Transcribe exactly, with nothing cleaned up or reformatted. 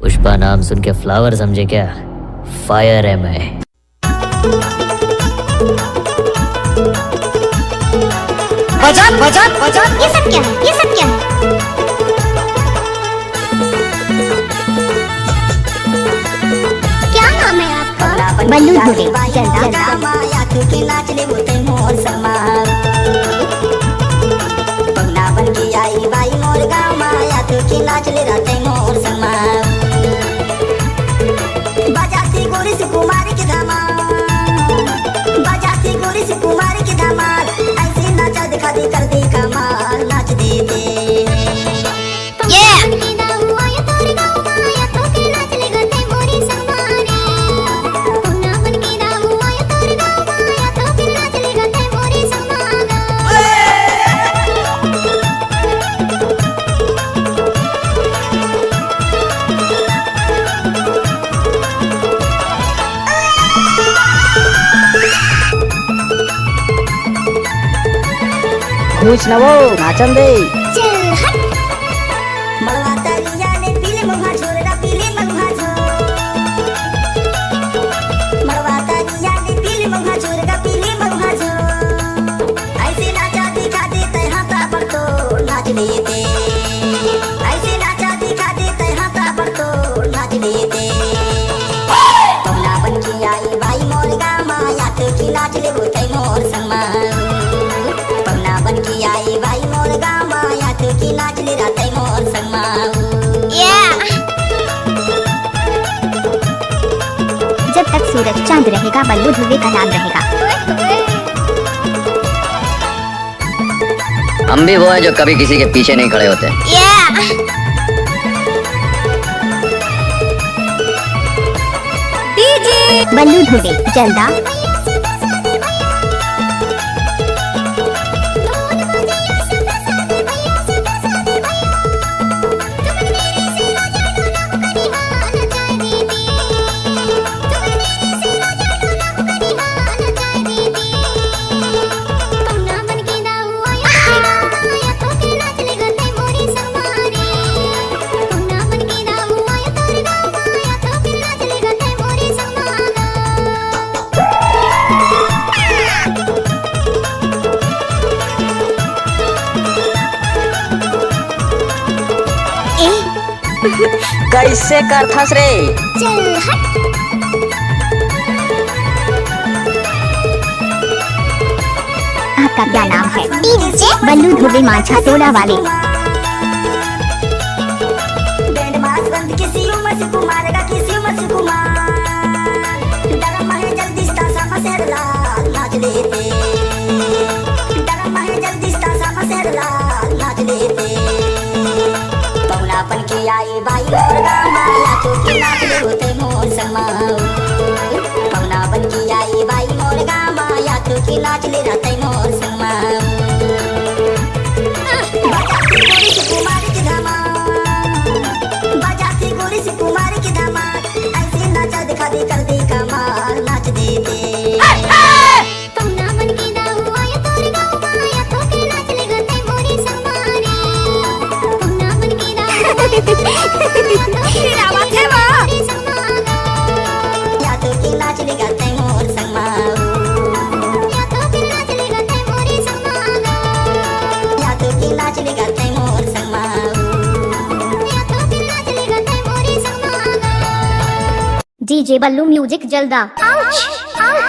पुष्पा नाम सुन के फ्लावर समझे क्या? फायर है मैं। बजा, बजा, बजा। ये सब क्या है? ये सब क्या है? क्या नाम है आपका? बल्लू धुरे, जल्दा। बजाती गोरी से कुमार की धमाल, बजाती गोरी से कुमार की धमाल, ऐसे नाचा दिखा दी, कर दी कमाल, नाच दे दे। घूच न वो, नाचन दे। चल हट। मड़वा तरिया ले पीले महुआ झोर रा, पीले महुआ झोर। मड़वा तरिया ले पीले महुआ झोर रा, पीले महुआ झोर। ऐसे नाचा दिखा दे तै हाथा पर तो नाच लेते। ऐसे नाचा दिखा दे तै हाथा पर तो नाच लेते। पवना बन के आई बाई मोर गामा, याद की नाच लेबो तै मोर संगमा। पवना बन के आई बाई मोर गामा, याद की नाच ले रा तै मोर संगमा। जब तक सूरज चांद रहेगा, बल्लू धुर्वे का नाम रहेगा। हम भी वो हैं जो कभी किसी के पीछे नहीं खड़े होते। बल्लू धुर्वे, जल्दा। कैसे करथस रे? चल हट। आपका क्या नाम है? बल्लू धुर्वे मांझा टोला वाले। पवना बन के आई बाई मोर गामा, या तो के नाच ले होते मोर संगमा। पवना बन के आई बाई मोर गामा, या तो के नाच ले रहते मोर संगमा। बजाती गोरी से कुमार की धमाल, बजाती गोरी से कुमार की धमाल, ऐसे नाचा दिखा दे, कर दे कमाल, नाच दे दे। डीजे बल्लू म्यूजिक जल्दा।